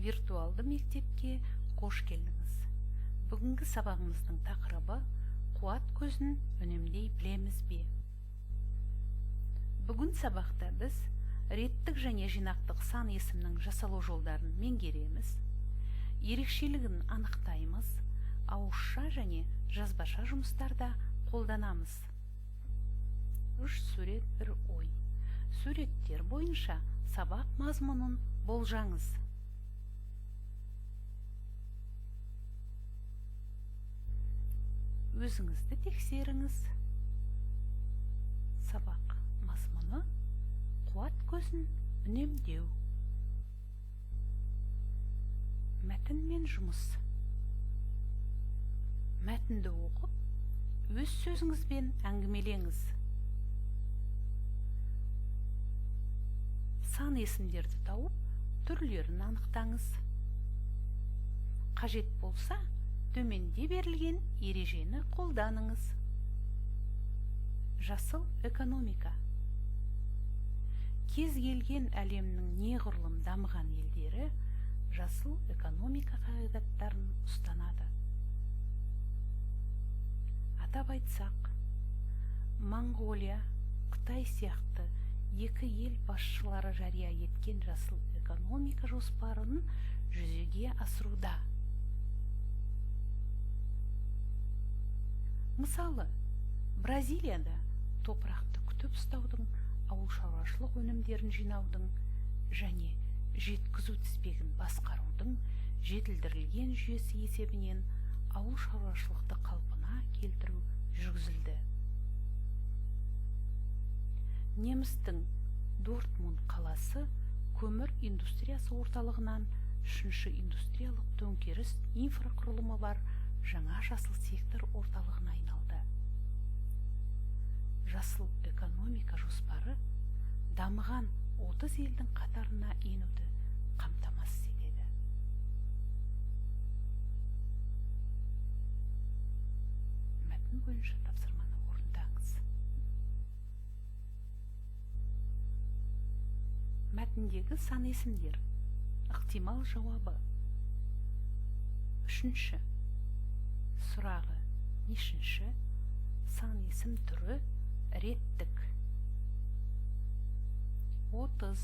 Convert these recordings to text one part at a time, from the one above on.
Виртуалды мектепке қош келдіңіз. Бүгінгі сабағымыздың тақырыбы қуат көзін үнемдей білеміз бе? Бүгін сабақта біз реттік және жинақтық сан есімнің жасалу жолдарын меңгереміз, ерекшелігін анықтаймыз, ауызша және жазбаша жұмыстарда қолданамыз. 3 сурет, 1 ой. Суреттер бойынша сабақ мазмұнын болжаңыз. Өзіңізді тексеріңіз. Сабақ мазмұны қуат көзін үнемдеу. Мәтінмен жұмыс. Мәтінді оқып, өз сөзіңізбен әңгімелеңіз. Сан есімдерді тауып, түрлерін анықтаңыз. Қажет болса, төменде берілген ережені қолданыңыз. Жасыл экономика. Кез келген әлемнің неғұрлым дамыған елдері жасыл экономика қағидаттарын ұстанады. Атап айтсақ, Моңғолия, Қытай сияқты екі ел басшылары жария еткен жасыл экономика жоспарын жүзеге асыруда. Мысалы, Бразилияда топырақты күтіп ұстаудың, ауыл шаруашылық өнімдерін жинаудың және жеткізу тізбегін басқарудың жетілдірілген жүйесі есебінен ауыл шаруашылықты қалпына келтіру жүргізілді. Немістің Дортмунд қаласы көмір индустриясы орталығынан 3-ші индустриялық төңкеріс инфрақұрылымы бар жаңа жасыл сектор орталығына айналды. Жасыл экономика жоспары дамыған 30 елдің қатарына енуді қамтамасыз етеді. Мәтін бойынша тапсырманы орындаңыз. Мәтіндегі сан есімдер. Ықтимал жауабы. 3-ші. Сұрағы нешінші? Сан есім түрі реттік. 30.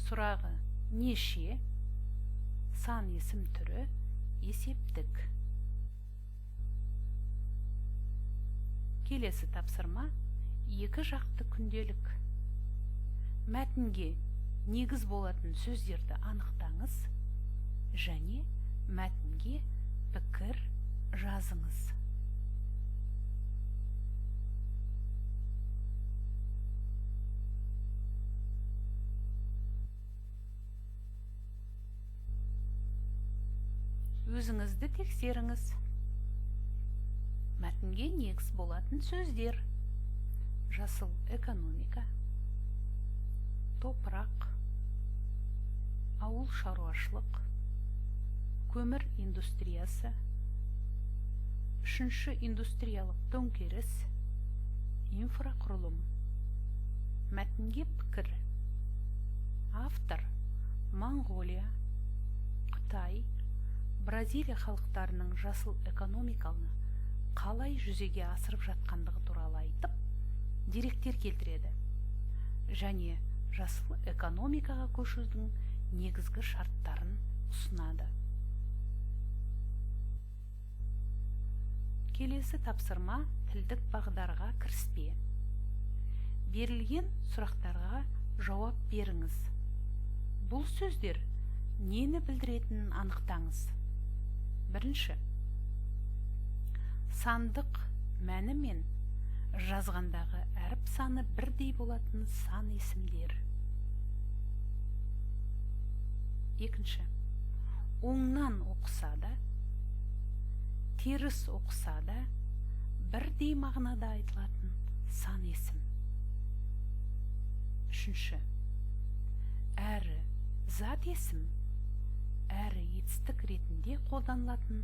Сұрағы неше? Сан есім түрі есептік. Келесі тапсырма екі жақты күнделік. Мәтінге негіз болатын сөздерді анықтаңыз және мәтінге пікір жазыңыз. Өзіңізді тексеріңіз. Мәтінге негіз болатын сөздер: жасыл экономика, топырақ, ауыл шаруашылық, көмір индустриясы, 3-ші индустриялық төңкеріс, инфрақұрылым. Мәтінге пікір. Автор Моңғолия, Қытай, Бразилия халықтарының жасыл экономиканы қалай жүзеге асырып жатқандығы туралы айтып, деректер келтіреді және жасыл экономикаға көшудің негізгі шарттарын ұсынады. Келесі тапсырма тілдік бағдарға кіріспе. Берілген сұрақтарға жауап беріңіз. Бұл сөздер нені білдіретінін анықтаңыз. Бірінші. Сандық мәні мен жазғандағы әріп саны бірдей болатын сан есімдер. Екінші. Оңнан оқыса да, теріс оқыса да бірдей мағынада айтылатын сан есім. Үшінші. Әрі зат есім, әрі етістік ретінде қолданылатын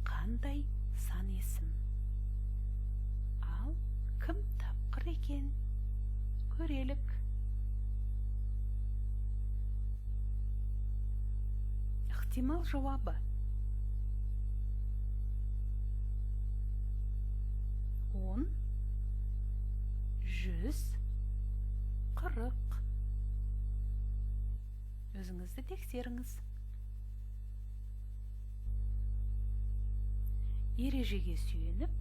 қандай сан есім? Ал кім тапқыр екен? Көрелік. Ықтимал жауабы. 10, 100, 40. Өзіңізді тексеріңіз. Ережеге сүйеніп,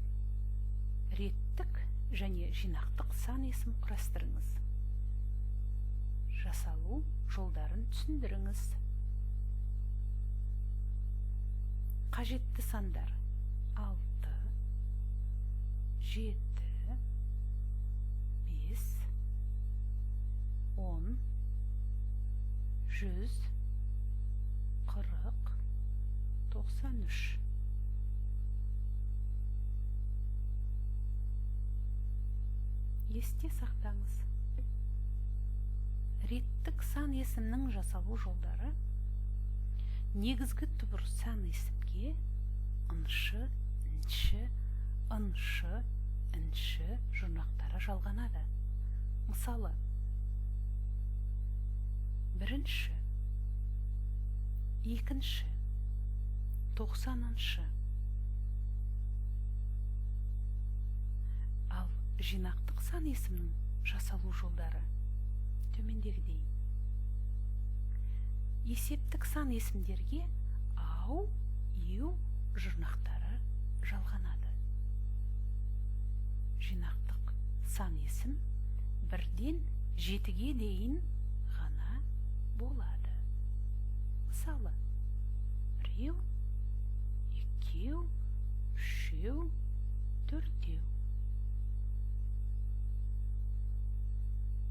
реттік және жинақтық сан есім құрастырыңыз. Жасалу жолдарын түсіндіріңіз. Қажетті сандар 6, 7, 5, 10, 100, 40, 93. Есте сақтаңыз. Реттік сан есімнің жасалу жолдары негізгі түбір сан есімге ыншы, інші, ыншы, інші жұрнақтары жалғанады. Мысалы, бірінші, екінші, 90-шы. Ал жинақтық сан есімнің жасалу жолдары төмендегідей. Есептік сан есімдерге ау, еу жұрнақтары жалғанады. Жинақтық сан есім 1-ден 7-ге дейін ғана болады. Мысалы, 1, 2, 3, 4.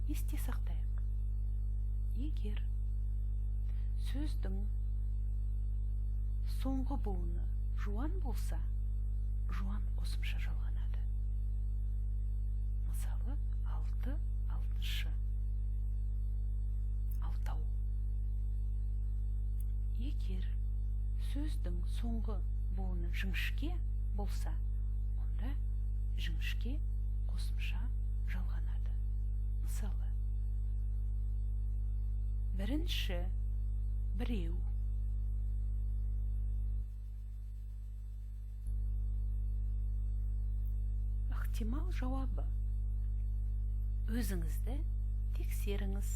Есте сақтайық. Егер сөздің соңғы буыны жуан болса, жуан қосымша жалғанады. Мысалы, 6, 6-шы, 6. Егер сөздің соңғы буыны жіңішке болса, онда жіңішке қосымша жалғанады. Мысалы, 1-ші, 1. Ықтимал жауабы. Өзіңізді тексеріңіз.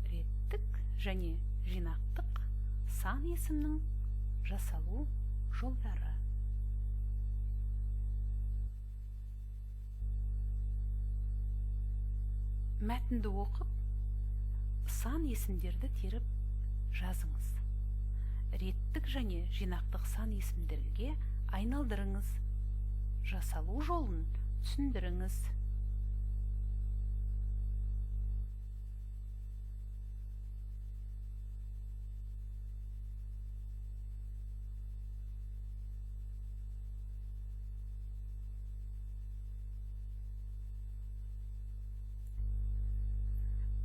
Реттік және жинақтық сан есімнің жасалу жолдары. Мәтінді оқып, сан есімдерді теріп жазыңыз. Реттік және жинақтық сан есімдерге айналдырыңыз. Жасалу жолын түсіндіріңіз.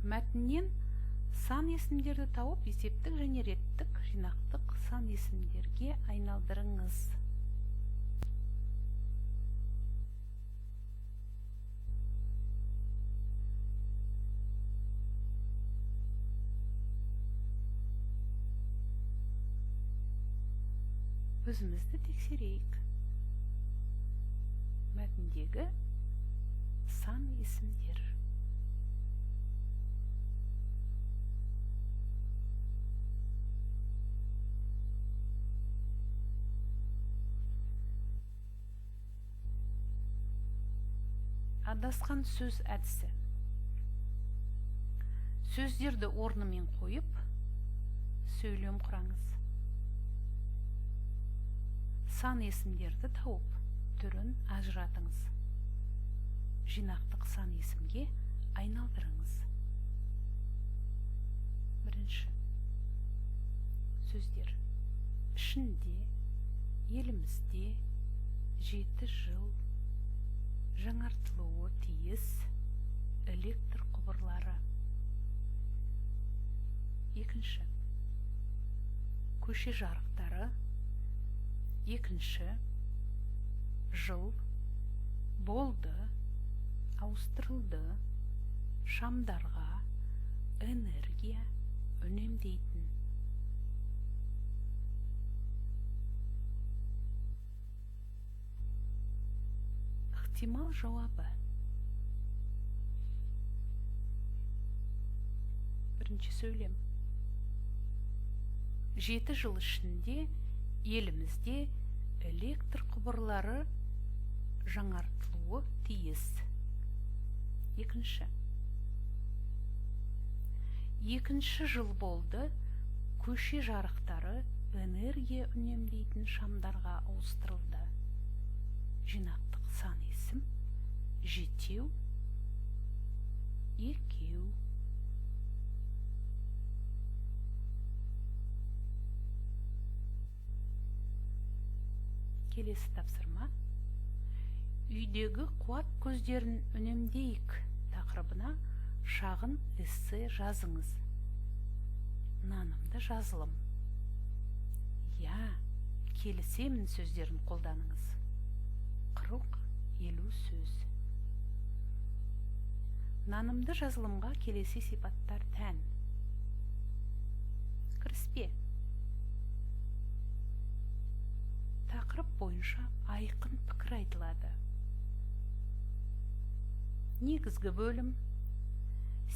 Мәтіннен сан есімдерді тауып, есептік және реттік жинақтық сан есімдерге айналдырыңыз. Өзімізді тексерейік. Мәтіндегі сан есімдер. Адасқан сөз әдісі. Сөздерді орнымен қойып, сөйлем құраңыз. Сан есімдерді тауып, түрін ажыратыңыз. Жинақтық сан есімге айналдырыңыз. Бірінші. Сөздер. Ішінде, елімізде, 7 жыл, жаңартылуы тиіс электр құбырлары. Екінші. Көше жарықтары. Екінші. Жыл. Болды. Ауыстырылды. Шамдарға энергия үнемдейтін. Ықтимал жауабы. Бірінші сөйлем. 7 жыл ішінде елімізде электр құбырлары жаңартылуы тиіс. Екінші. Екінші жыл болды, көше жарықтары энергия үнемдейтін шамдарға ауыстырылды. Жинақтық сан есім жетеу, екеу. Келесі тапсырма. Үйдегі қуат көздерін үнемдейік тақырыбына шағын эссе жазыңыз. Нанымды жазылым. Я, келісемін сөздерін қолданыңыз. 40-50 сөз. Нанымды жазылымға келесі сипаттар тән. Кіріспе. Тақырып бойынша айқын пікір айтылады. Негізгі бөлім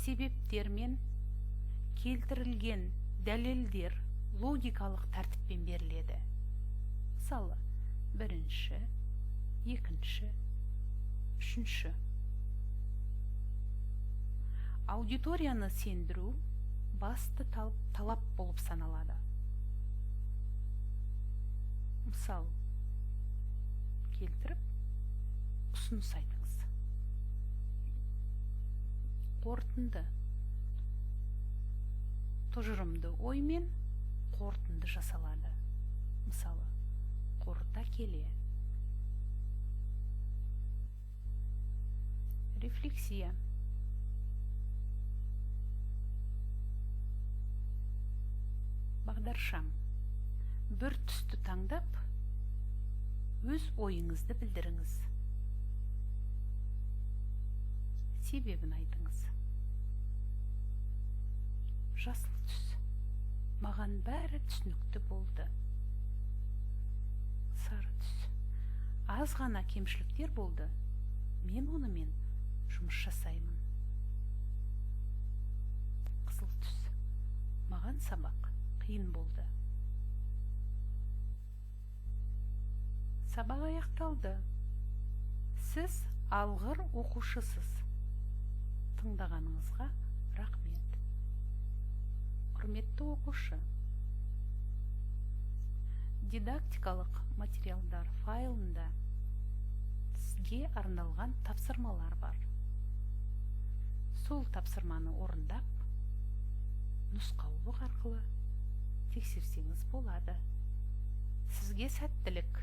себептермен келтірілген дәлелдер логикалық тәртіппен беріледі. Мысалы, бірінші, екінші, үшінші. Аудиторияны сендіру басты талап болып саналады. Мысал келтіріп, ұсыныс айтыңыз. Қорытынды. Тұжырымды оймен қорытынды жасалады. Мысалы, қорыта келе. Рефлексия. Бағдаршам. Бір түсті таңдап, өз ойыңызды білдіріңіз. Себебін айтыңыз. Жасыл түс. Маған бәрі түсінікті болды. Сары түс. Аз ғана кемшіліктер болды. Мен онымен жұмыс жасаймын. Қызыл түс. Маған сабақ қиын болды. Сабақ аяқталды. Сіз алғыр оқушысыз. Тыңдағаныңызға рахмет. Құрметті оқушы, дидактикалық материалдар файлында сізге арналған тапсырмалар бар. Сол тапсырманы орындап, нұсқаулық арқылы тексерсеңіз болады. Сізге сәттілік.